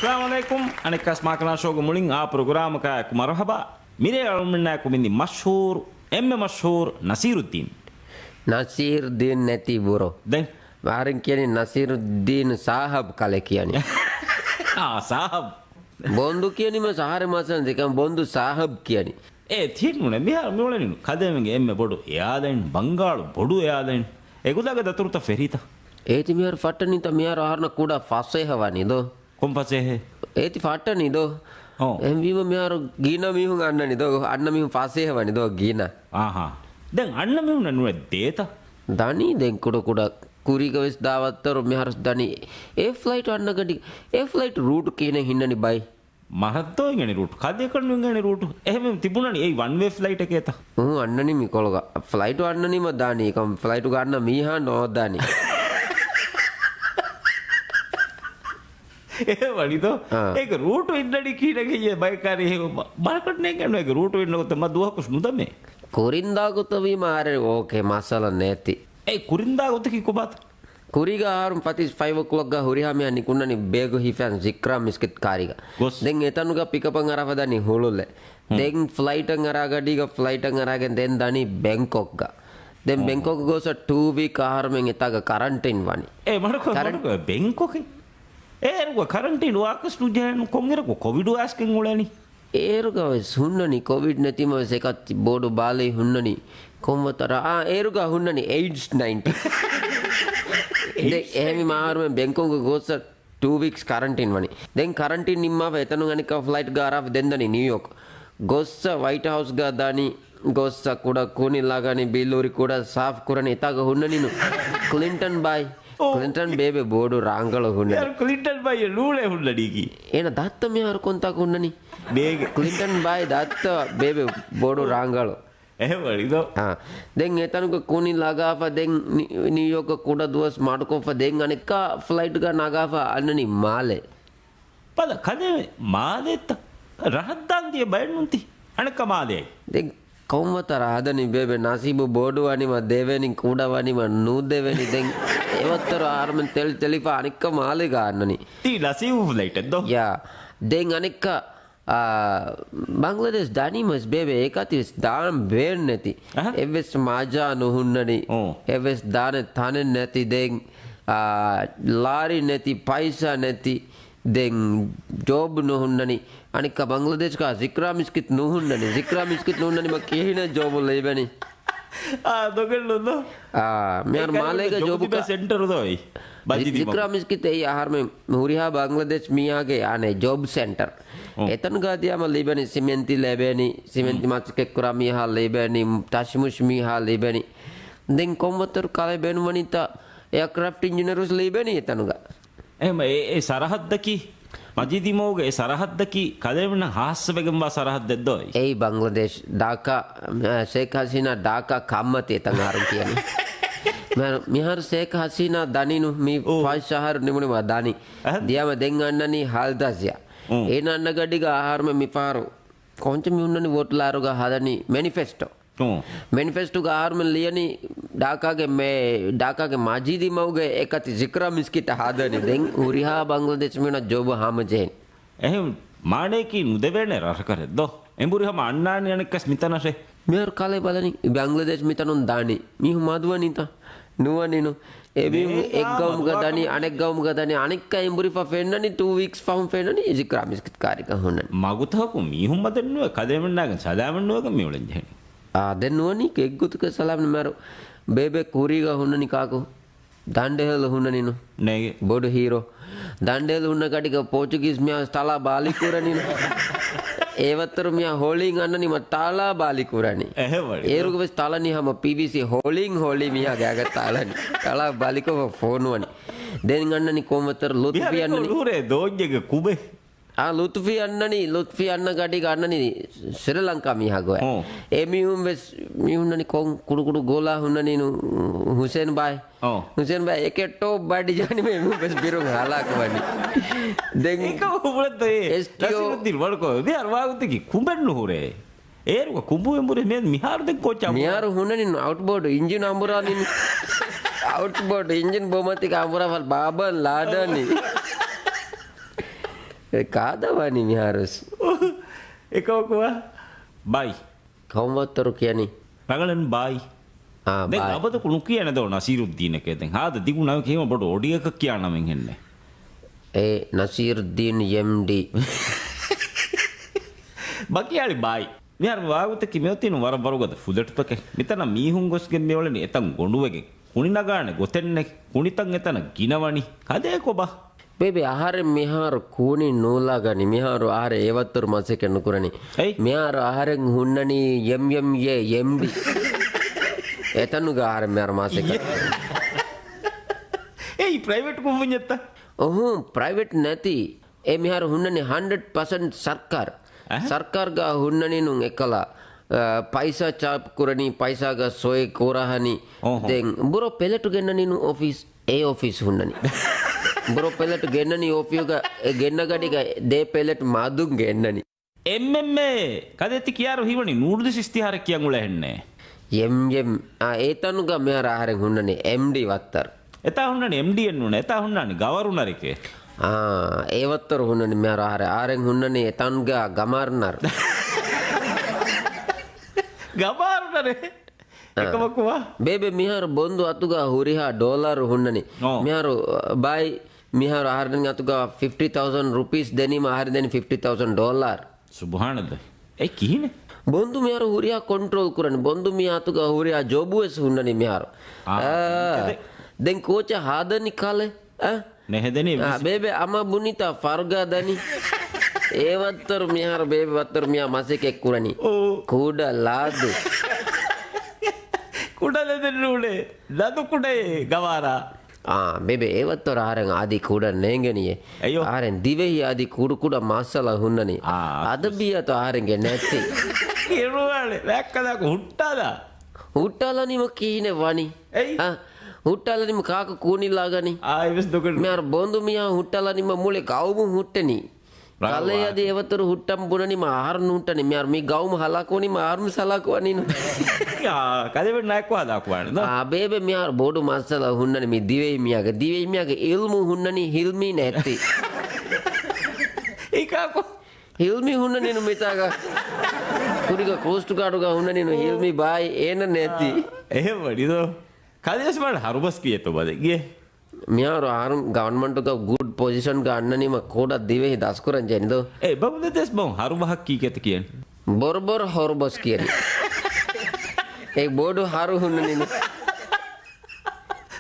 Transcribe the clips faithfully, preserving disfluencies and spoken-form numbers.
އައްސަލާމު ޢަލައިކުމް. އަނެއްކާސް މާކަނާ ޝޯގެ މުޅިން އާ ޕްރޮގްރާމަކާއެކު މަރުޙަބާ. މިރޭ އަޅުމެންނާއެކު މިންދި މަޝްހޫރު، އެންމެ މަޝްހޫރު ނަސީރުއްދީން. ނަސީރުއްދީން ނެތި ބުރޯ. ދެން؟ އަހަރެން ކިޔަނީ ނަސީރުއްދީން ސާހަބް ކަލޭ ކިޔަނީ. އާ، ސާހަބް. ބޮންދު ކިޔަނީމަ އަހަރެން މަސަލަން ދެކަން ބޮންދު ސާހަބް ކިޔަނީ. އޭ ތިހެން ނޫނޭ. މިހާރު މިއުޅެނީ ކަލޭމެންގެ އެންމެ ބޮޑު އެއާލައިން، ބަންގާޅު ބޮޑު އެއާލައިން. އެގުދާގެ ދަތުރުތައް ފެށީތަ؟ އޭތި މިހާރު ފައްޓަނީތަ؟ މިހާރު އަހަރުންނަށް ކުޑަ ފަސޭހަ ވަނީ ދޯ. ކޮން ފަސޭހައެއް؟ އޭތި ފައްޓަނީ ދޯ. އޯ. އެހެންވީމަ މިހާރު ގިނަ މީހުން އަންނަނީ ދޯ. އަންނަ މީހުން ފަސޭހަ ވަނީ ދޯ ގިނަ. އާހާ. ދެން އަންނަ މީހުންނަށް ނުވެ ދޭތަ؟ ދަނީ ދެން ކުޑަ ކުޑަ. ކުރީގަ ވެސް ދާ ވައްތަރު މިހާރު ދަނީ. އެ ފްލައިޓު އަންނަ ގަޑި، އެ ފްލައިޓު ރޫޓު ކިހިނެއް ހިންނަނީ ބައި؟ މަހަށްތޯ އިނގޭނެ ރޫޓު؟ ކަލޭ އެކަން ނު އިނގޭނެ ރޫޓު. އެހެންވެ ތިބުނަނީ އެއީ ވަން ވޭ ފްލައިޓެކޭތަ؟ އުނ، އަންނަނީ މިކޮޅުގަ. ފްލައިޓު އަންނަނީމަ ދާނީ. އެކަމް ފްލައިޓުގަ އަންނަ މީހާ ނޯދާނީ. އެ ވަނީތޯ؟ އާ. އޭގެ ރޫޓު އިންނަނީ ކިހިނެއް އެއްޔޭ ބައެއް ކާރި އެހެން ބަ-، ބަރަކަށް ނޭނގެން އޭގެ ރޫޓު އިންނަ ގޮތަށް މަ ދުވަހަކުސް ނުދަމޭ. ކުރިންދާ ގޮތަށް ވީމަ އަހަރެން އޯކޭ މައްސަލަ ނެތި. އެ ކުރިންދާ ގޮތަކީ ކޮބާތަ؟ ކުރީގަ އަހަރުން ފަތި ފައިވް އޯކްލޮކްގަ ހުރިހާ މީހާ ނިކުންނަނީ ބޭގު ހިފަން ޒިކްރާ މިސްކިތް ކާރިގަ. ގޮސް. ދެން އެތަނުގަ ޕިކަޕަށް އަރާފަ ދަނީ ހުޅުލެއް. ހުން. ދެން ފްލައިޓަށް އަރާ ގަޑީގަ ފްލައިޓަށް އަރާގެން ދެން ދަނީ ބެންކޮކްގަ. ދެން އޯ. ބެންކޮކް ގޮސް ޓޫ ވީކް އަހަރުމެން އެތާގަ ކަރަންޓިން ވަނީ. އޭ މަޑުކޮ، ކަރަން- މަޑުކޮ، ބެންކޮކެއް؟ އޭރުގަ ކަރަންޓިން ވާކަސް ނުޖެހޭނު ކޮންއިރަކު ކޮވިޑު އައިސްގެން އުޅެނީ؟ އޭރުގަ ވެސް ހުންނަނީ ކޮވިޑް ނެތީމަ ވެސް އެކަތި ބޮޑު ބާލީ ހުންނަނީ. ކޮންވަތަރަ؟ އާ، އޭރުގަ ހުންނަނީ އެއިޑްސް ނައިންޓީން. ދެ-، އެހެންވީމަ އަހަރުމެން ބެންކޮކް ގޮސް ޓޫ ވީކްސް ކަރަންޓީން ވަނީ. ދެން ކަރަންޓީން ނިންމާފަ އެތަނުން އަނެއްކާ ފްލައިޓްގަ އަރާފަ ދެން ދަނީ ނިއުޔޯކް. ގޮއްސަ ވައިޓް ހައުސްގަ ދަނީ. ގޮއްސަ ކުޑަ ކުނި ލަގަނީ ބިލުރި ކުޑަ ސާފް ކުރަނީ އެތާގަ ހުންނަނީނު. ކްލިންޓަން ބާއި. އޯ. ކްލިންޓަން ބޭބެ ބޮޑު ރާނގަޅު ހުންނަނީ. ޔާރު ކްލިންޓަން ބާއި ނޫޅޭ ހުންނަނީކީ. އޭނަ ދައްތަ މިހާރު ކޮންތާކު ހުންނަނީ؟ ބޭގެ. ކްލިންޓަން ބާއި ދައްތަ ބޭބެ ބޮޑު ރާނގަޅު. އެހެންވަނީ ދޯ. އާ. ދެން އެތަނުގަ ކުނި ލަގާފަ ދެން ނި-، ނިއުޔޯކަށް ކުޑަ ދުވަސް މަޑުކޮށްފަ ދެން އަނެއްކާ ފްލައިޓްގަ ނަގާފަ އަންނަނީ މާލެ. ބަލަ ކަލޭ މާލެއްތަ؟ ރަހައްދާން ދިޔަ ބައެއްނުންތި. އަނެއްކާ މާލެއައި. ދެން ކޮންވަތަރަ ހަދަނީ ބޭބެ ނަސީބު ބޮޑު ވަނީމަ ދެވެނީ ކުޑަ ވަނީމަ ނުދެވެނީ ދެން އެވައްތަރު އަހަރުމެން ތެޅި ތެޅިފަ އަނެއްކާ މާލެގަ އަންނަނީ. ތީ ނަސީބު ފްލައިޓެއް ދޯ؟ ޔާ. ދެން އަނެއްކާ އާ، ބަންގްލަދޭޝް ދަނީމަސް ބޭބެ އެކަތިވެސް ދާން ބޭން ނެތި. އަހަ. އެއްވެސް މާޒާ ނުހުންނަނީ. އޯ. އެއްވެސް ދާނެ ތަނެއް ނެތި ދެން، އާ، ލާރި ނެތި، ޕައިސާ ނެތި ދެން ޖޯބް ނުހުންނަނީ. އަނެއްކާ ބަންގްލަދޭޝްގަ ޒިކްރާ މިސްކިތް ނުހުންނަނީ. ޒިކްރާ މިސްކިތް ނުހުންނަނީމަ ކިހިނެއް ޖޯބު ލިބެނީ؟ އާ، ދޮގެއް ނުން ދޯ. އާ، މިހާރު އެކަނި މާލޭގަ ޖޯބު ޖޯބު ތިބޭ ސެންޓަރު ދޯ އެއީ. ޒި-، ބަޖި ދިމަ. ޒިކްރާ މިސްކިތް އެއީ އަހަރުމެން ހުރިހާ ބަންގްލަދޭޝް މީހާގެ އާނެ ޖޯބް ސެންޓަރ. އޮ. އެތަނުގަ ދިޔަމަ ލިބެނީ ސިމެންތި ލިބެނީ، ސިމެންތި މަސައްކަތްކުރާ މީހާ ލިބެނީ، ތަށިމުށި މީހާ ލިބެނީ. ދެން ކޮންވަތަރު ކަލޭ ބޭނުންވަނީތަ އެއާކްރާފްޓް އިންޖިނިއަރުސް ލިބެނީ އެތަނުގަ. އެހެން އެ، އެ ސަރަހައްދަކީ، މަޖީދީ މަގުގެ އެ ސަރަހައްދަކީ ކަލޭމެންނަށް ހާއްސަވެގެންވާ ސަރަހައްދެއް ދޯ އެއީ؟ އެއީ ބަންގްލަދޭޝް، ޑާކާ، އަ، ޝޭޚް ހަސީނާ ޑާކާ ކައްމަތި އެތަން އަހަރުން ކިޔަނީ. މިހާރު، މިހާރު ޝޭޚް ހަސީނާ ދަނީނު މި އޯ. ފަސް އަހަރު ނިމުނީމަ ދަނީ. އަހަ. ދިޔަމަ ދެން އަންނަނީ ހާލްދާޒިއާ. އޯ. އޭނަ އަންނަ ގަޑީގަ އަހަރުމެން މިފަހަރު ކޮންޗެއް މި ހުންނަނީ ވޯޓް ލާރުގަ ހަދަނީ މެނިފެސްޓޯ. އޯ. މެނިފެސްޓޯގަ އަހަރުމެން ލިޔަނީ ޑާކާގެ މޭ-، ޑާކާގެ މަޖީދީ މަގުގެ އެކަތި ޒިކްރާ މިސްކިތަށް ހަދަނީ. ދެން ހުރިހާ ބަންގްލަދޭޝް މީހުނަށް ޖޯބު ހަމަޖެހެނީ. އެހެން މާނަޔަކީ ނުދެވޭނެ ރަށަކަށެއް ދޯ؟ އެނބުރި ހަމަ އަންނާނީ އަނެއްކަސް މިތަނަށޭ. މިހާރު ކަލޭ ބަލަނީ، ބަންގްލަދޭޝް މިތަނުން ދާނީ. މީހުން މަދުވަނީތަ؟ ނުވަނީނު. އެ މީހުން މޭ އެއް އާ ގައުމުގަ މަދުވާ ދަނީ، ކަމަށް އަނެއް ގައުމުގަ ދަނީ، އަނެއްކާ އެނބުރިފަ ފެންނަނީ، ޓޫ ވީކްސް ފަހުން ފެންނަނީ، ޒިކްރާ މިސްކިތް ކާރިގަ ހުންނަނީ. މަގުތަކަކު މީހުން މަދެއް ނުވެ، ކަލޭމެންނާގެން ސަލާމެއް ނުވެގެން މި އުޅެން ޖެހެނީ. އާ، ދެން ނުވަނީ އެއްގޮތަކަށް ސަލާމް މިހާރު ބޭބެ ކުރީގަ ހުންނަނީ ކާކު؟ ދަނޑެހެލު ހުންނަނީނު. ނޭގެ. ބޮޑު ހީރޯ. ދަނޑެހެލު ހުންނަ ގަޑީގަ ޕޯޗުގީސް މީހާ ތަޅާ ބާލި ކުރަނީނު. އެވައްތަރު މީހާ ހޮޅިން އަންނަނީމަ ތަޅާ ބާލި ކުރަނީ. އެހެންވަނީ. އޭރުގަ ވެސް ތަޅަނީ ހަމަ ޕީވީސީ ހޮޅިން ހޮޅި މީހާގެ އަގަށް ތަޅަނީ. ތަޅާ ބާލިކޮށްފަ ފޯނުވަނީ. ދެން އަންނަނީ ކޮންވައްތަރު ލުތުފީ މިހާރު އަންނަނީ. ނުހުރޭ ދޯންޏެއްގެ ކުބެއް. އާ، ލުތުފީ އަންނަނީ، ލުތުފީ އަންނަ ގަޑީގަ އަންނަނީ ސްރީލަންކާ މީހާ ގޮވާ. އޯ. އެ މީހުން ވެސް މީހުންނަނީ ކޮން ކުޑު ކުޑު ގޯލާ ހުންނަނީނު ހުސޭން ބާއި. އޯ. ހުސޭން ބާއި އެކެއްޓޯ ބަޑި ޖާނި މީހުން ވެސް ބިރުން ހަލާކު ވަނީ. ދެން އެކަމަކު ބުނަންތަ އޭ؟ އެސްޓީއޯ. ނަސީރުއްދީން ވަޅުކޮށް މިހާރު ވާގޮތަކީ ކުނބެއް ނުހުރޭ. އޭރުގަ ކުނބު އެނބުރި މި-، މިހާރު ދެން ކޯޗާ މިހާރު ހުންނަނީ އައުޓްބޯޑް އިންޖިން އަނބުރާނީ. އައުޓްބޯޑް އިންޖިން ބޮމަތިގަ އަނބުރާފަ ބާބަން ލާދާނީ. ކާދަ ވަނީ މިހާރުސް؟ އެކަމަކު ބާއް. ކައުމަށްތަރު ކިޔަނީ؟ ރަނގަޅަން ބާއް. އާ، ދެން ބާއް. އަބަދަކު ނުކިޔަނެ ދޯ ނަސީރުއްދީނެކޭ. ދެން ހާދަ ދިގު ނަމެކޭ ހިމަ ބޮޑު އޮޑިއަކަށް ކިޔާ ނަމެއް ހެންނެ. އޭ ނަސީރުއްދީން އެމްޑީ. ބަކިޔާޅި ބާއް. މިހާރު ވާގޮތަކީ މިއޮތީނު ވަރަށް ވަރުގަދަ ފުލެޓްތަކެއް. މިތަނަށް މީހުން ގޮސްގެން މިއުޅެނީ އެތަން ގޮނޑުވެގެން. ކުނި ނަގާނެ ގޮތެއްނެތް. ކުނިތައް އެތަނަށް ގިނަވަނީ. ކަދޭ ކޮބާ؟ ބޭބެ، އަހަރެން މިހާރު ކުނި ނޫލާގަނީ. މިހާރު އަހަރެން އެވައްތަރު މަސައްކަތް ނުކުރަނީ. އެއް؟ މިހާރު އަހަރެން ހުންނަނީ އެމްއެމްއޭ އެމްޑީ. އެތަނުގަ އަހަރެން މިހާރު މަސައްކަތް. އެއީ ޕްރައިވެޓް ކުންފުންޏެއްތަ؟ އުހު، ޕްރައިވެޓް ނެތި. އެ މިހާރު ހުންނަނީ ހަންޑްރެޑް ޕަސެންޓް ސަރްކާރު. އެހެ؟ ސަރްކާރުގަ ހުންނަނީނު އެކަލަ، އަ، ޕައިސާ ޗާޕް ކުރަނީ، ޕައިސާގަ ސޮއެ ކުރަހަނީ. އޯހޯ. ދެން ބުރޯ ޕެލެޓު ގެންނަނީނު އޮފީސް، އެ އޮފީސް ހުންނަނީ. ބުރޯ ޕެލެޓު ގެންނަނީ އޮފީހުގަ، އެ ގެންނަ ގަޑިގަ ދޭ ޕެލެޓް މަދުން ގެންނަނީ. އެމްއެމްއޭ، ކަދޭތި ކިޔާރު ހީވަނީ ނޫޑްލްސް އިސްތިހާރެއް ކިޔަން އުޅޭ ހެންނޭ. އެމްއެމް، އާ، އެތަނުގަ މިހާރު އަހަރެން ހުންނަނީ އެމްޑީ ވައްތަރު. އެތާ ހުންނަނީ އެމްޑީއެއް ނޫނޭ، އެތާ ހުންނާނީ ގަވަރުނަރެކޭ. އާ، އެ ވައްތަރު ހުންނަނީ މިހާރު އަހަރެން، އަހަރެން ހުންނަނީ އެތަނުގަ ގަމާރުނަރު. ގަމާރުނަރެއް؟ އާ. އެކަމަކު ވާ. ބޭބެ، މިހާރު ބޮންދު އަތުގަ ހުރިހާ ޑޮލަރު ހުންނަނީ. އޯ. މިހާރު، އަ، ބާއް، މިހާރު އަހަރެން އަތުގަ ފިފްޓީ ތައުސަންޑް ރުޕީސް ދެނީމަ އަހަރެން ދެނީ ފިފްޓީ ތައުސަންޑް ޑޮލަރު. ސުބުހާނައްލާ. އެ ކިހިނެއް؟ ބޮންދު މިހާރު ހުރިހާ ކޮންޓްރޯލް ކުރަނީ. ބޮންދު މި އަތުގަ ހުރިހާ ޖޮބު ވެސް ހުންނަނީ މިހާރު. އާ، އާ، ކިހިނެއް؟ ދެން ކޯޗެއް ހާދަނީ ކަލޭ؟ އާ؟ ނެހެދެނީ އާ، ވެސް. ބޭބެ އަމަ ބުނިތާ ފަރުގާ ދަނީ. އެ ވައްތަރު މިހާރު ބޭބެ ވައްތަރު މިޔާ މަސައްކަތް ކުރަނީ. އޯ. ކުޑަ ލާދު. ކުޑަ ލެދެއް ނޫނޭ. ލަދު ކުޑައޭ ގަވާރާ. އާ، ބޭބެ، އެ ވައްތަރު އަހަރެން އަދި ކުޑަ ނޭނގެނީއޭ. އެއްޔޯ. އަހަރެން ދިވެހި އަދި ކުޑަކުޑަ މައްސަލަ ހުންނަނީ. އާ. އަދަބިއްޔާތު އަހަރެންގެ ނެތި. އިރުވާޅެ، ރައްކަލާކު ހުއްޓާލާ. ހުއްޓާލަނީމަ ކިހިނެއް ވަނީ؟ އެއް؟ އާ، ހުއްޓާލަނީމަ ކާކު ކޫނިލާގަނީ؟ އާ، އެވެސް ދޮގެއް. މިހާރު ބޮންދު މިޔާ ހުއްޓާލަނީމަ މުޅި ގައުމު ހުއްޓެނީ. ރަނގަޅު ކަލޭ އަދި ވާހަކަ. އެވައްތަރު ހުއްޓަން ބުނަނީމަ އަހަރުން ހުއްޓަނީ. މިހާރު މި ގައުމު ހަލާކުވަނީމަ އަހަރުން ހަލާކުވަނީނު. އާ، ކަލޭ ވެ ނާއްކޮ ހަލާކުވާނެ ދޯ. އާ، ބޭބެ މިހާރު ބޮޑު މައްސަލަ ހުންނަނީ މި ދިވެހި މީހާގެ. ދިވެހި މީހާގެ އިލްމު ހުންނަނީ ހިލްމީ ނެތި. އެކާކު. ހިލްމީ ހުންނަނީނު މިތާގަ. ކުރީގަ ކޯސްޓް ގާޑުގަ ހުންނަނީނު ހިލްމީ ބާއި އޭނަ ނެތި. އާ، އެހެން ވަނީ ދޯ. ކަލޭ ވެސް މާ ހަރުބަސް ކިޔޭތޯ ބަލަ ގެ. މިހާރު އަހަރުން ގަވަންމަންޓުގަ ގުޑް ޕޮޒިޝަންގަ އަންނަނީމަ ކުޑަ ދިވެހި ދަސްކުރަން ޖެހެނީ ދޯ. އޭ، ބަނގްލަދޭޝް ބަހު ހަރުބަހަށް ކީކޭތަ ކިޔަނީ؟ ބޮރުބޮރު ހަރުބަސް ކިޔަނީ. އެ ބޮޑު ހަރު ހުންނަނީނު.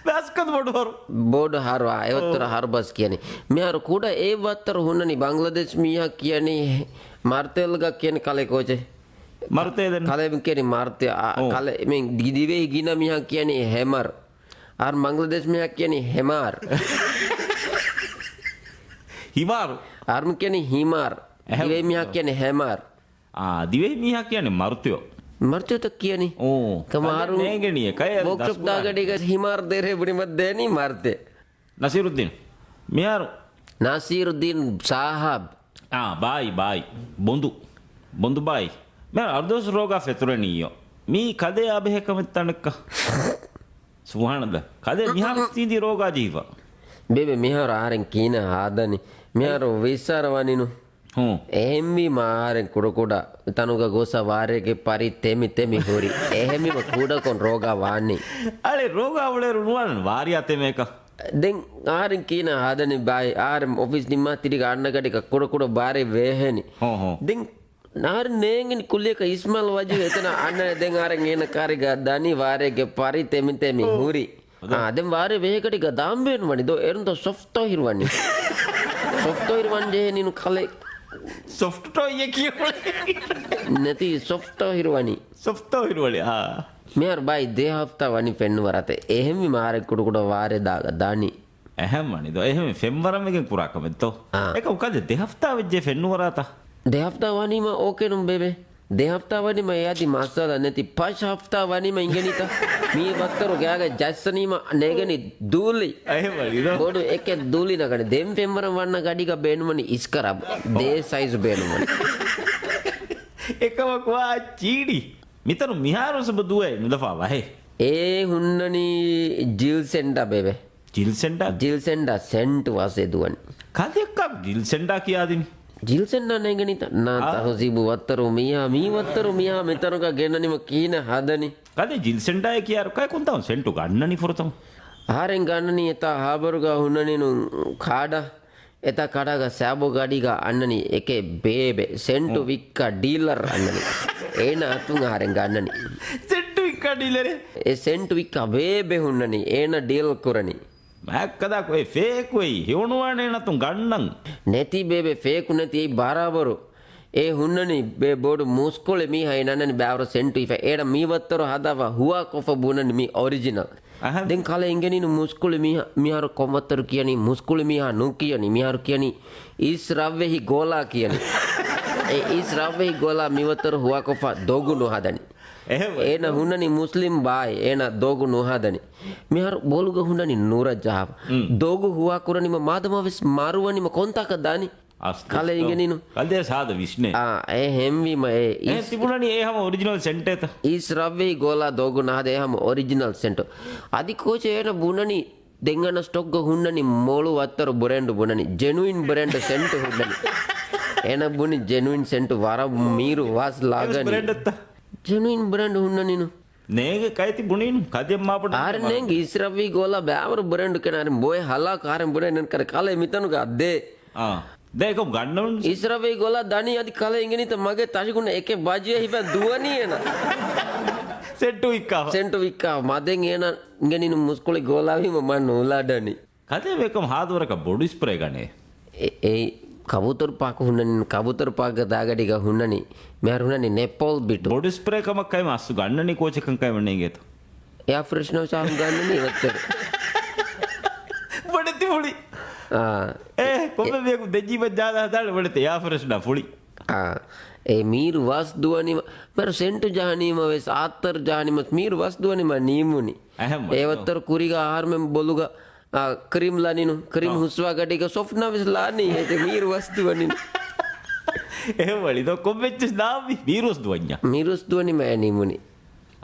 ބަސްކޮން ބޮޑު ހަރު. ބޮޑު ހަރު، އާ، އެވައްތަރު އޯ. ހަރުބަސް ކިޔަނީ. މިހާރު ކުޑަ އެ ވައްތަރު ހުންނަނީ ބަނގްލަދޭޝް މީހާ ކިޔަނީ މަރުތޭލްގަ ކިޔަނީ ކަލޭ ކޯޗެ. މަރުތޭލެން. ކަލޭ މި ކިޔަނީ މަރުތޭ، އާ، އޯ. ކަލޭ މި ދިވެހި ގިނަ މީހާ ކިޔަނީ ހެމަރު. އަހަރު ބަނގްލަދޭޝް މީހާ ކިޔަނީ ހެމާރު. ހިމާރު. އަހަރު މި ކިޔަނީ ހިމާރު. އެހެން. ދިވެހި މީހާ ކިޔަނީ ހެމާރު. އާ، ދިވެހި މީހާ ކިޔަނީ މަރުތިޔޯ. މަރުތިޔޯތަ ކިޔަނީ؟ އޯ. ކަމާރު ނޭނގެނީ އެކައެއް ވޯކްޝޮޕް ދަސްކުރާ. ދާގަޑީގަ ހިމާރު ދޭރޭ ބުނިމަ ދޭނީ މަރުތި. ނަސީރުއްދީން. މިހާރު. ނާސީރުއްދީން ސާހަބް. އާ، ބާއި، ބާއި. ބޮނދު. ބޮނދު ބާއި. މިހާރު އަރުދުވަސް ރޯގާ ފެތުރެނީޔޯ. މީ ކަލޭ އާ ބެހޭ ކަމެއް ތަނެއްކަ. ސުބުހާނައްލާ. ކަލޭ މިހާރު ތީނދީ ރޯގާ ޖީވާ. ބޭބެ މިހާރު އަހަރެން ކީނާ ހާދަނީ. މިހާރު ވިއްސާރަ ވަނީނު. ހޫ. އެހެންވީމަ އަހަރެން ކުޑަކުޑަ ތަނުގަ ގޮސް ވާރޭގެ ޕަރި ތެމި ތެމި ހުރި. އެހެންވީމަ ކުޑަކޮށް ރޯގާ ވާނީ. އަޅެ ރޯގާ އުޅޭރު ނުވާނެ ވާރިޔާ ތެމޭކަ. ދެން އަހަރެން ކީނާ ހާދަނީ ބާއި. އަހަރެން އޮފީސް ނިންމާ ތިރިގަ އަންނަ ގަޑިގަ ކުޑަކުޑަ ވާރޭ ވޭހެނީ. ހޫ، ހޫ. ދެން އަހަރެން ނޭނގެނީ ކުއްލިއަކަށް އިސްމާލް ވަޖީހު އެތަނަށް އަންނަނީ. ދެން އަހަރެން އޭނަ ކާރިގަ ދަނީ ވާރޭގެ ޕަރި ތެމި ތެމި ހުރި. އާ، ދެން ވާރޭ ވޭހެގަޑިގަ ދާން ބޭނުންވަނީ ދޯ. އޭރުންތޯ ސޮފްޓް ޓޯ ހިރުވަނީ. ސޮފްޓް ޓޯ ހިރުވަން ޖެހެނީނު ކަލޭ. ސޮފްޓް ޓޯ އެކި ނެތި ސޮފްޓް ޓޯ ހިރުވަނީ. ސޮފްޓް ޓޯ ހިރުވަނީ، އާ. މިހާރު ބާއި ދެ ހަފްތާ ވަނީ ފެންނުވަރާތެ. އެހެންވީމަ އަހަރެން ކުޑަކުޑަ ވާރޭ ދާގަ ދާނީ. އެހެން ވަނީ ދޯ. އެހެން ފެންވަރަން ވެގެން ކުރާ ކަމެއް ދޯ. އާ. އެކަމު ކަލޭ ދެ ހަފްތާ ވެއްޖެ ފެންނުވަރާތަ؟ ދެ ހަފްތާ ވަނީމަ އޯކޭނު ބޭބެ. ދެ ހަފްތާ ވަނީމަ އެ އަދި މައްސަލަ ނެތި. ފަސް ހަފްތާ ވަނީމަ އިނގެނީތަ؟ މީ ވައްތަރު ގާގަ ޖައްސަނީމަ ނޭގެނީ ދޫލި. އެހެން ވަނީ ދޯ. ބޮޑު އެކެއް ދޫލި ނަގަނީ. ދެން ފެންވަރަން ވަންނަ ގަޑިގަ ބޭނުންވަނީ އިސްކަރަބް. ދޭ ސައިޒު ބޭނުންވަނީ. އެކަމަކު ވާ ޗީޑީ. މިތަނު މިހާރު ސުބަ ދުވައެއް ނުލަފާ ވަހެއް. އޭ ހުންނަނީ ޖިލް ސެންޓަ ބޭބެ. ޖިލް ސެންޑާ؟ ޖިލް ސެންޑާ ސެންޓް ވަސް އެ ދުވަނީ. ކަލޭ އެއްކާ ޖިލް ސެންޑާ ކިޔާދިނީ؟ ޖިލް ސެންޑާ ނޭނގެނީތަ؟ ނާ އާ. ތަހުޒީބު ވައްތަރު މީހާ، މީ ވައްތަރު މީހާ މިތަނުގަ ގެންނަނީމަ ކިހިނެއް ހަދަނީ؟ ކަލޭ ޖިލް ސެންޑާއޭ ކިޔާއިރު ކައި ކޮންތާ ސެންޓު ގަންނަނީ ފުރަތަމަ؟ އަހަރެން ގަންނަނީ އެތާ ހާބަރުގަ ހުންނަނީނު ކާޑަ. އެތާ ކަޑާގަ ސާބޯ ގަޑީގަ އަންނަނީ އެކެއް ބޭބެ ސެންޓު ހުން. ވިއްކާ ޑީލަރ އަންނަނީ. އޭނަ އަތުން އަހަރެން ގަންނަނީ. ސެންޓު ވިއްކާ ޑީލަރެއް؟ އެ ސެންޓު ވިއްކާ ބޭބެ ހުންނަނީ. އޭނަ ޑީލް ކުރަނީ. މާތްކަދާކު އެ ފޭކު އެއީ ހެޔޮނުވާނެ އޭނަ އަތުން ގަންނަން. ނެތީ ބޭބެ ފޭކު ނެތީ އެއީ ބަރާބަރު. އެ ހުންނަނީ ބޭ ބޮޑު މުސްކުޅި މީހާ އެ ނަންނަނީ ބާވަރު ސެންޓު ހިފަ. އޭނަ މި ވައްތަރު ހަދާފަ ހުވާކޮށްފަ ބުނަނީ މި އޮރިޖިނަލް. އަހަން. ދެން ކަލޭ އިނގެނީނު މުސްކުޅި މީހާ، މިހާރު ކޮންވައްތަރު ކިޔަނީ މުސްކުޅި މީހާ ނުކިޔަނީ. މިހާރު ކިޔަނީ އިސް ރަށްވެހި ގޯލާ ކިޔަނީ. އެ އިސް ރަށްވެހި ގޯލާ މިވައްތަރު ހުވާކޮށްފަ ދޮގު ނުހަދަނީ. އެހެންވެ. އޭނަ ހުންނަނީ މުސްލިމް ބާއި. އޭނަ ދޮގު ނުހަދަނީ. މިހާރު ބޮލުގަ ހުންނަނީ ނުރަ ޖަހާފަ. މް. ދޮގު ހުވާ ކުރަނީމަ މާދަމާވެސް މަރުވަނީމަ ކޮންތާކަށް ދާނީ؟ އަސް ކަލޭ ދުސްތޯ. އިނގެނީނު. ކަލޭ ސާދަ ވިސްނޭ. އާ، އެ ހެންވީމަ އެ އެހެން އިސް ތިބުނަނީ އެ ހަމަ އޮރިޖިނަލް ސެންޓޭތަ؟ އިސް ރަށްވެހި ގޯލާ ދޮގު ނަހަދޭ ހަމަ އޮރިޖިނަލް ސެންޓު. އަދި ކޯޗެ އޭނަ ބުނަނީ ދެން އަންނަ ސްޓޮކްގަ ހުންނަނީ މޮޅު ވައްތަރު ބްރޭންޑު ބުނަނީ. ޖެނުއިން ބްރޭންޑު ސެންޓު ހުންނަނީ. އޭނަ ބުނި ޖެނުއިން ސެންޓު ވަރަށް މީރު ވަސް އެވެސް ލާގަނީ. ބްރޭންޑެއްތަ؟ ޖެނުއިން ބްރޭންޑު ހުންނަނީނު. ނޭނގެ ކައިތި ބުނީނު ކަދެއް މާބޮޑު އާރެ ނޭނގެ ނޭނގެ އިސްރަށްވީ ގޯލާ ބާވަރު ބްރޭންޑު ކެނާރިން ބޮއެ ހަލާ ކާރެން ބުނެ ނެން ކަރ ކަލޭ މިތަނުގަ އައްދޭ. އާ. ދޭކޮ ގަންނަވަން. އިސްރަށްވީ ގޯލާ ދަނީ އަދި ކަލޭ އިނގެނީތަ މަގޭ ތަށިގުނަ އެކެއް ބަޖިއެ ހިބަ ދުވަނީ އޭނަ. ސެންޓު ވިއްކާފަ. ސެންޓު ވިއްކާ. މަދެން އޭނަ އިނގެނީނު މުސްކުޅި ގޯލާވީމަ މަން ނޫލާ ދަނީ. ކަލޭ ވެކަމް ހާދަވަރަކަށް ބޮޑު ސްޕްރޭ ގަނޭ. އެ، އެއީ ކަބޫތަރު ޕާކު ހުންނަނީ، ކަބޫތަރު ޕާކްގަ ދާގަޑީގަ ހުންނަނީ، މިހާރު ހުންނަނީ ނެޕޯލް ބިޓު. ބޮޑު ސްޕްރޭ ކަމަށް ކައިމަ އަސްލު ގަންނަނީ ކޯޗަކަން ކައިމަ ނޭނގޭތޯ. އެއާ ފްރެޝްނަރ ސާހުން ގަންނަނީ ވައްތަރު. ބޮޑެތި ފުޅި. އާ. އޭ، ކޮންމެ މީހަކު ދެއްޖީ ބައްޖާލާ ހަދާނެ ބޮޑެތި އެއާ ފްރެޝްނަރ ފުޅި. އާ. އެ މީރު ވަސް ދުވަނީމަ، މިހާރު ސެންޓު ޖަހަނީމަ ވެސް، އާތަރު ޖަހަނީމަ ވެސް، މީރު ވަސް ދުވަނީމަ ނީމުނީ. އެހެން އެ ވައްތަރު ކުރީގަ އަހަރުމެން ބޮލުގަ އާ، ކްރީމް ލަނިނު، ކްރީމް އާ. ހުސްވާ ގަޑީގަ ސޮފްޓްނާ ވެސް ލާނީ، ހޭތެ މީރު ވަސް ދުވަނިނު. އެހެން ވަނީ ދޯ ކޮންމެއްޗެސް ލާވި، މީރު ވަސް ދުވަންޏާ. މީރު ވަސް ދުވަނީ މައެ ނިމުނީ.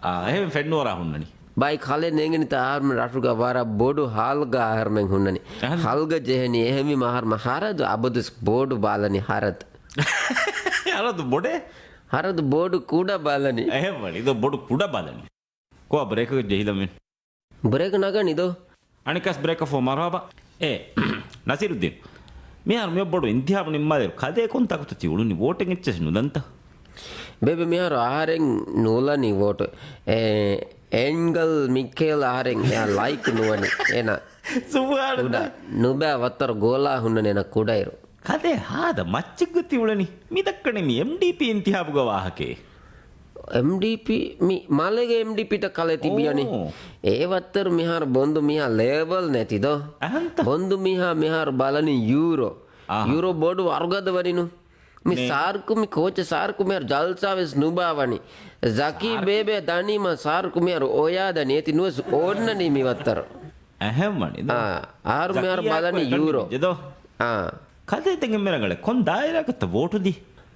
އާ، އެހެން ފެންނުވަރާ ހުންނަނީ. ބައި ކަލޭ ނޭނގެނީތަ އަހަރުމެން ރަށުގަ ވަރަށް ބޮޑު ހާލްގަ އަހަރުމެން ހުންނަނީ. އަހަން. ހާލްގަ ޖެހެނީ އެހެންވީމަ އަހަރުމެން ހަރަދު އަބަދުވެސް ބޮޑު ބާލަނީ ހަރަދު. ހަރަދު ބޮޑޭ؟ ހަރަދު ބޮޑު ކުޑަ ބާލަނީ. އެހެން ވަނީ ދޯ ބޮޑު ކުޑަ ބާލަނީ. ކޮއާ ބްރޭކަކަށް ޖެހިލަމެން. ބްރޭކް ނަގަނީ ދޯ؟ އަނެއްކާސް ބްރޭކަށް ފޯ މަރުހަބާ. އޭ، ނަސީރުއްދީން. މިހާރު މި ބޮޑު އިންތިހާބު ނިންމާލިއިރު ކަލޭ ކޮން ތަކުތަ ތި އުޅުނީ ވޯޓެއް އެއްޗެސް ނުލަންތަ؟ ބޭބެ މިހާރު އަހަރެން ނޫލަނީ ވޯޓު. އޭ، އޭންގަލް މިކޭލް އަހަރެން އެއާ ލައިކް ނުވަނީ. އޭނަ ސުބްހާނައްލާ. ކުޑަ ނުބައި ވައްތަރު ގޯލާ ހުންނަނީ އޭނަ ކުޑައިރު. ކަލޭ ހާދަ މައްޗެއްގަ ތި އުޅެނީ. މި ދައްކަނީ މި އެމްޑީޕީ އިންތިހާބުގަ ވާހަކައެއް. އެމްޑީޕީ މި މާލޭގެ އެމްޑީޕީތަ ކަލޭ ތިބިޔަނީ. އޯ. އެ ވައްތަރު މިހާރު ބޮންދު މީހާ ލެވެލް ނެތި ދޯ. އަހަންތަ؟ ބޮންދު މީހާ މިހާރު ބަލަނީ ޔޫރޯ. އާހާ. ޔޫރޯ ބޮޑު ވަރުގަދަ ވަނިނު. މި ނޭ. ސާރުކު މި ކޯޗެ ސާރުކު މިހާރު ޖަލްސާ ވެސް ނުބާ ވަނީ. ޒަކީ ސާރު. ބޭބެ ދަނީމަ ސާރުކު މިހާރު އޮޔާ ދަނީ އޭތި ނުވެސް އޯންނަނީ މި ވައްތަރު. އެހެން ވަނީ ދޯ. އާ، އަހަރު މިހާރު ޒަކީއާ ބަލަނީ ކޮއެ ކަން ޔޫރޯ. ނިމިއްޖެ ދޯ. އާ. ކަލޭ ދެން އެންމެ ރަނގަޅެއް ކޮން ދާއިރާއަކަށްތަ ވޯޓު ދީ؟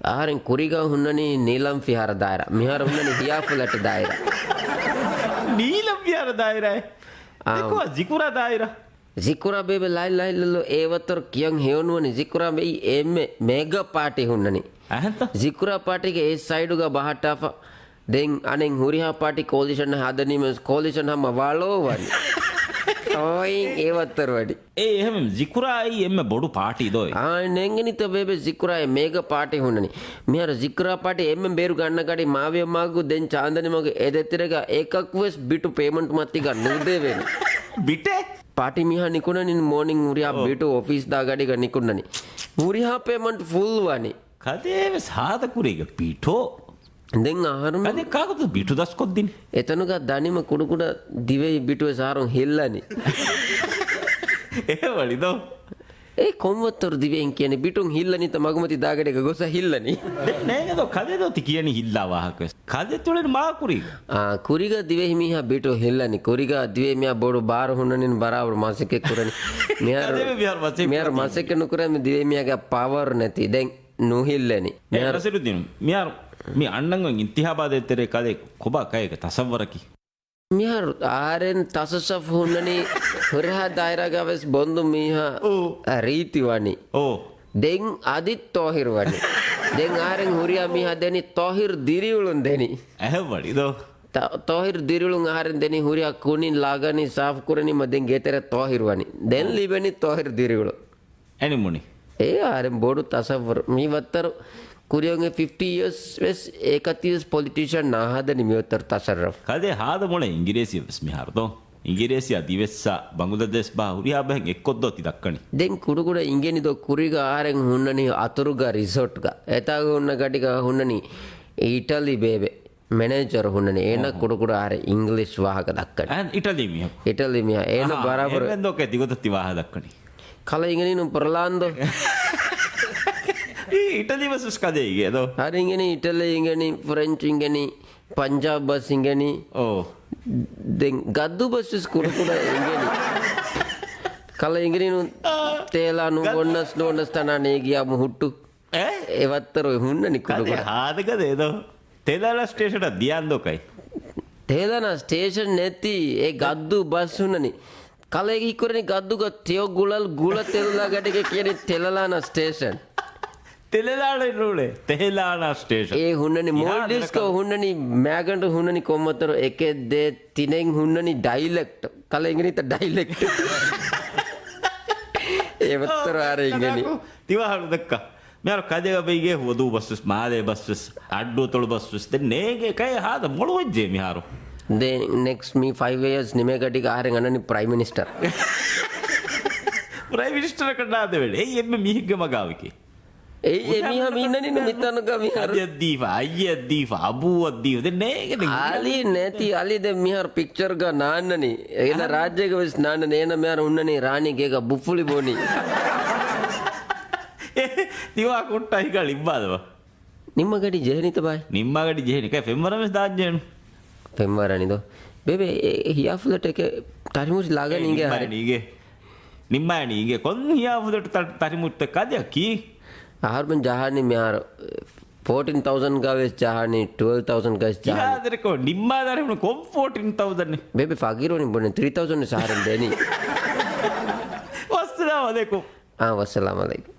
އަހަރެން ކުރީގަ ހުންނަނީ ނީލަމް ފިހާރަ ދާއިރާ. މިހާރު ހުންނަނީ ހިޔާ ފްލެޓް ދާއިރާ. ނީލަމް ފިހާރަ ދާއިރާއެއް؟ އާ. ދެކޮއާ ޒިކުރާ ދާއިރާ. ޒިކުރާ ބޭބެ ލާއި ލާއި ލޮލޮ އެ ވައްތަރު ކިޔަން ހެޔޮނުވަނީ ޒިކުރާ ވެއި އެންމެ މޭގަ ޕާޓީ ހުންނަނީ. އަހަންތަ؟ ޒިކުރާ ޕާޓީގެ އެ ސައިޑުގަ ބަހައްޓާފަ. ދެން އަނެއް ހުރިހާ ޕާޓީ ކޯލިޝަން ހަދަނީމަ ކޯލިޝަން ހަމަ ވަޅޯ ވަނީ. އޯއިން އެ ވައްތަރު ވަނީ. އޭ އެހެން ޒިކުރާއީ އެންމެ ބޮޑު ޕާޓީ ދޯ އޭ؟ އާ، ނޭނގެނީތަ ބޭބެ ޒިކުރާ އެ މޭގަ ޕާޓީ ހުންނަނީ. މިހާރު ޒިކުރާ ޕާޓީ އެންމެ ބޭރު ގަންނަ ގަޑި މާވިޔަ މާގު ދެން ޗާނދަނި މަގު އެ ދެތެރޭގަ އެކަކުވެސް ބިޓު ޕޭމަންޓް މަތީގަ ނުދެވޭނެ. ބިޓެއް؟ ޕާޓީ މީހާ ނިކުންނަނީ މޯނިން ހުރިހާ އޯ. ބިޓު އޮފީސް ދާ ގަޑީގަ ނިކުންނަނީ. ހުރިހާ ޕޭމަންޓް ފުލް ވަނީ. ކަލޭ ވެސް ހާދަ ކުރީގަ ބިޓޯ. ދެން އަހަރުމެން ކަލޭ ކާކުތަ ބިޓު ދަސްކޮށްދިނީ؟ އެތަނުގަ ދަނީމަ ކުޑަކުޑަ ދިވެހި ބިޓު ވެސް އަހަރުން ހިއްލަނީ. އެ ވަޅި ދޯ. އެ ކޮން ވައްތަރު ދިވެހިން ކިޔަނީ؟ ބިޓުން ހިއްލަނީތަ މަގުމަތި ދާގަޑީގަ ގޮސް ހިއްލަނީ. ދެން ނޭނގެ ދޯ ކަލޭ ދޯ ތި ކިޔަނީ ހިއްލާ ވާހަކަ ވެސް. ކަލޭ ތި އުޅެނީ މާ ކުރީގަ. އާ، ކުރީގަ ދިވެހި މީހާ ބިޓު ހިއްލަނީ. ކުރީގަ ދިވެހި މީހާ ބޮޑު ބާރު ހުންނަނީ ބަރާބަރު މަސައްކަތް ކުރަނީ. މިހާރު، ކަލޭ މިހާރު މަސައްކަތް މިހާރު ކުރަނީ. މަސައްކަތް ނުކުރޭ މި ދިވެހި މީހާގެ ޕަވަރު ނެތި. ދެން ނުހިއްލެނީ. އޭ މިހާރު ނަސީރުއްދީން، މިހާރު މި އަންނަން އޮތް އިންތިހާބާ ދޭތެރޭ ކަލޭ ކޮބާ ކައިގެ ތަސައްވަރަކީ؟ މިހާރު އަހަރެން ތަސައްސަފް ހުންނަނީ ހުރިހާ ދާއިރާގަ ވެސް ބޮންދު މީހާ އޯ. ރީތި ވަނީ. އޯ. ދެން އަދި ޠާހިރު ވަނީ. ދެން އަހަރެން ހުރިހާ މީހާ ދެނީ ޠާހިރު ދިރިއުޅުން ދެނީ. އެހެން ވަނީ ދޯ. ޠާ-، ޠާހިރު ދިރިއުޅުން އަހަރެން ދެނީ ހުރިހާ ކުނިން ލާގަނީ ސާފު ކުރަނީމަ ދެން ގޭތެރެ ޠާހިރު ވަނީ. ދެން އޯ. ލިބެނީ ޠާހިރު ދިރިއުޅުން. އެނިމުނި. އޭ އަހަރެން ބޮޑު ތަސައްވުރު. މި ވައްތަރު ކުރިއަށް އޮތް ފިފްޓީ އިޔާސް ވެސް އެކަތި ވެސް ޕޮލިޓިޝަން ނާހަދަނީ މި ވައްތަރު ތަސައްރަފް. ކަދޭ ހާދަ މޮޅެ އިނގިރޭސި ވެސް މިހާރު ދޯ. އިނގިރޭސިއާ ދިވެއްސާ ބަނގުލަދޭސް ބާ ހުރިހާ ބަހެއް އެއްކޮށްދޯ ތި ދައްކަނީ. ދެން ކުޑަކުޑަ އިނގެނީ ދޯ ކުރީގަ އަހަރެން ހުންނަނީ އަތުރުގަ ރިސޯޓްގަ. އެތާގަ ހުންނަ ގަޑިގަ ހުންނަނީ އިޓަލީ ބޭބެ. މެނޭޖަރު ހުންނަނީ. އޭނަ އޯހޯ. ކުޑަކުޑަ އަހަރެން އިންގްލިޝް ވާހަކަ ދައްކަނީ. އަހަން އިޓަލީ މީހަކު. އިޓަލީ މީހާ. އޭނަ އަހާ، ބަރާބަރު. އެހެން ދޯ ކައި ތިގޮތަށް ތި ވާހަކަ ދައްކަނީ. ކަލަ އިނގެނީ ނު ޕްރޮލާންދޯ. އީ އިޓަލީ ބަސް ވެސް ކަދޭ އިނގޭ ދޯ. އަހަރެން އިނގެނީ އިޓަލީ އިނގެނީ، ފްރެންޗް އިނގެނީ، ޕަންޖާބް ބަސް އިނގެނީ. އޯ. ދެން ގައްދޫ ބަސް ވެސް ކުޑަކުޑަ އިނގެނީ. ކަލަ އިނގެނީ ނު އާ. ތޭލާ ނު ގައްދޫ. ގޮންނަސް ނޯނަސް ތަނާ ނޭގިޔާ މު ހުއްޓު. އޭ؟ އެ ވައްތަރު ހުންނަނީ ކުޑަކުޑަ. ކަލޭ ހާދަ ކަދޭ ދޯ. ތޭލާނާ ސްޓޭޝަނަށް ދިޔާން ދޯ ކައި. ތޭލާނާ ސްޓޭޝަން ނެތީ އެ ގައްދޫ ބަސް ހުންނަނީ. ކަލޭގެ ހިތްކުރަނީ ގައްދޫގަ ތެޔޮ ގުޅަލް ގުޅަ ތެލުލާ ގަޑިގެ ކިޔަނީ ތެލަލާނާ ސްޓޭޝަން. ތެލެލާނާ ނޫނޭ، ތެހެލާނާ ސްޓޭޝަން. އޭ ހުންނަނީ އިހާ މޯލްޑިވްސްގަ ދެނަކަ. ހުންނަނީ މޭގަނޑު ހުންނަނީ ކޮންމަތަރު އެކެއް ދޭ ތިނެއް ހުންނަނީ ޑައިލެކްޓް. ކަލޭ އިނގެނީތަ ޑައިލެކްޓް. އެ ވައްތަރު އާރެ އިނގެނީ. ތިވާހަޅު ދައްކާ. މިހާރު ކަދޭގަ ބައިގެ ހުވަދޫ ބަސްވެސް، މާލޭ ބަސްވެސް، އައްޑޫ އަތޮޅު ބަސްވެސް، ދެން ނޭގެ ކައި ހާދަ މޮޅުވެއްޖެ މިހާރު. ދެން ނެކްސްޓް މި ފައިވް އިޔާސް ނިމޭ ގަޑިގަ އަހަރެން އަންނަނީ ޕްރައިމް މިނިސްޓަރ. ޕްރައިމް މިނިސްޓަރަކަށް ނާދެވެން. އެއީ އެންމެ މީހެއްގެ މަގާމެކޭ. އެއީ އެ މީހާ މި އިންނަނީ ނު މިތަނުގަ މިހާރު. އަދިއަށް ދީފަ، އައްޔަށް ދީފަ، އަބޫއަށް ދީފަ. ދެން ނޭގެ ދެން އަލީ ނެތި، އަލީ ދެން މިހާރު ޕިކްޗަރގަ ނާންނަނީ. އޭނަ އަހަން. ރާއްޖޭގަ ވެސް ނާންނަނީ. އޭނަ މިހާރު ހުންނަނީ ރާނީ ގޭގަ ބުފުޅި ބޯނީ. އެ، ތިވާ ކުއްޓަ ހިގަ ނިންމާލަބަ. ނިންމަގަޑި ޖެހެނީތަ ބާއް؟ ނިންމާގަޑި ޖެހެނީ. ކައި ފެންވަރަމެސް ދާން ޖެހެނު. ފެންވަރަނި ދޯ. ބޭބެ، އެ، އެ ހިޔާ ފުލެޓް އެކެ ތަރިމުށި ލާގަނީ އިނގޭ ހަރެ. ނިންމާނީ އިނގޭ. ނިންމާނީ އިނގޭ. ކޮން ހިޔާ ފުލެޓް ތަ-، ތަރިމުށްތަ ކަދެއް ކީ؟ އަހަރުމެން ޖަހާނީ މިހާރު ފޯޓީން ތައުސަން ގަ ވެސް ޖަހާނީ، ޓްވެލްވް ތައުސަން ގަ ވެސް ޖަހާނީ. ކިހާދެރެކޯ ނިންމާ ދާނެ ކޮން ފޯޓީން ތައުސަން؟ ބޭބެ ފަގީރު ވަނީ ބުނެ ތްރީ ތައުސަން ވެސް އަހަރެން ދޭނީ. ވައްސަލާމް އަލައިކުމް. އާ، ވައްސަލާމް އަލައިކުމް.